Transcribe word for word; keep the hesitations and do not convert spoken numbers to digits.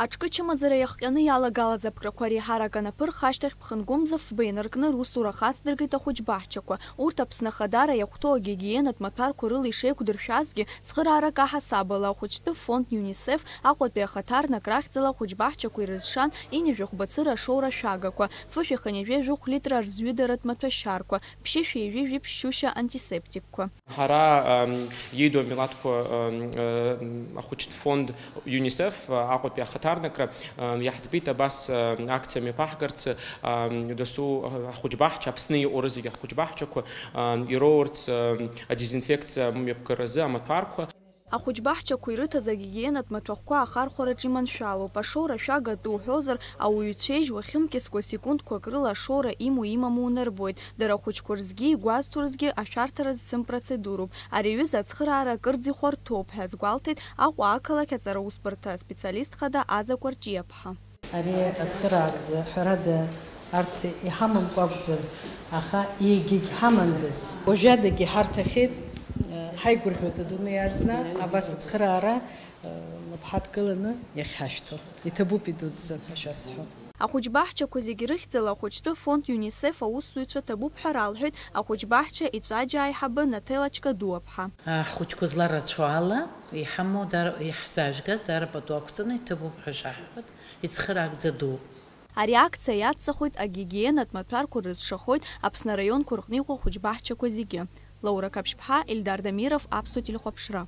Аҿкы чымазара иахҟьаны иалагалаз аԥкрақәа реиҳарак анаԥырха ашьҭахь, ԥхынгәымза фба инаркны русура ахацдыргеит ахәыҷбаҳчақәа. Урҭ Аԥсны ахадара иахәҭоу агигиенатә маҭәарқәа рыла ишеиқәдыршәазгьы, цхыраарак аҳасабала ахәыҷтәы фонд ЮНИСЕФ Аҟәатәи ахаҭарнак рахьӡала ахәыҷбаҳчақәа ирызшан ҩажәи жәохә бацыра ашоура ашәагақәа, ԥышәи хынҩажәи жәохә литра рзҩыдаратә маҭәашьарқәа, ԥшьышәи ҩажәи жәиԥшь шәышьа антисептикқәа. Ҳара, ам, ииду амилаҭқәа, ам, ам, ахәыҷтә фонд ЮНИСЕФ, а, Аҟәатәи ахаҭарнакра, ам, иаҳӡбеит абас, ам, акциа мҩаԥаҳгарц, ам, дасу, а, ахәыҷбаҳча, Аԥсны иҟоу рызегьы ахәыҷбаҳчақәа, ам, ироурц, ам, адезинфекциа мҩаԥгаразы амаҭәарқәа. Ахәыҷбаҳчақәа ирыҭаз агигиенатә маҭәахәқәа ахархәараҿы иманшәалоуп. Ашоура ашәага атәы уҳәозар, ауаҩы ицәеижь уахьымкьыскуа секундқәак рыла ашоура имоу-имаму унарбоит. Дара ахәыҷқәа рзгьы, игәазҭо рзгьы ашәарҭара зцым процедуроуп. Ари аҩыза ацхыраара акырӡа ихәарҭоуп ҳәа азгәалҭеит Аҟәа ақалақь аҵара усбарҭа аспециалист хада Аӡа Кәарҷиаԥҳа. Ари ацхыраагӡа, ҳәарада, арҭ иҳамамкәа акәӡам, аха егьагь ҳамандаз. Уажәадагьы ҳарҭахьеит, ҳаигәырӷьоит адунеи азна, абас ацхыраара, напы ҳадкыланы иахьҳашәҭо. Иҭабуп идуӡӡан ҳәа шәасҳәон. Ахәыҷбаҳчақәа зегьы рыхьӡала ахәыҷтәы фонд ЮНИСЕФ аусзуҩцәа ҭабуп ҳәа ралҳәеит ахәыҷбаҳча ицәаџьа аиҳабы Наҭела Чкадуаԥҳа. Ахәыҷқәа зларацәоу ала иҳамоу дар-, иаҳзаажәгаз даара пату ақәҵаны иҭабуп ҳәа шаҳҳәоит, ицхыраагӡа дууп. Ари акциа иацҵахоит, агигиенатә маҭәарқәа рызшахоит Аԥсны араионқәа рҟны иҟоу ахәыҷбаҳчақәа зегьы. Лаура Қаԥшьԥҳа, Ельдар Дамиров, Аԥсуа телехәаԥшра.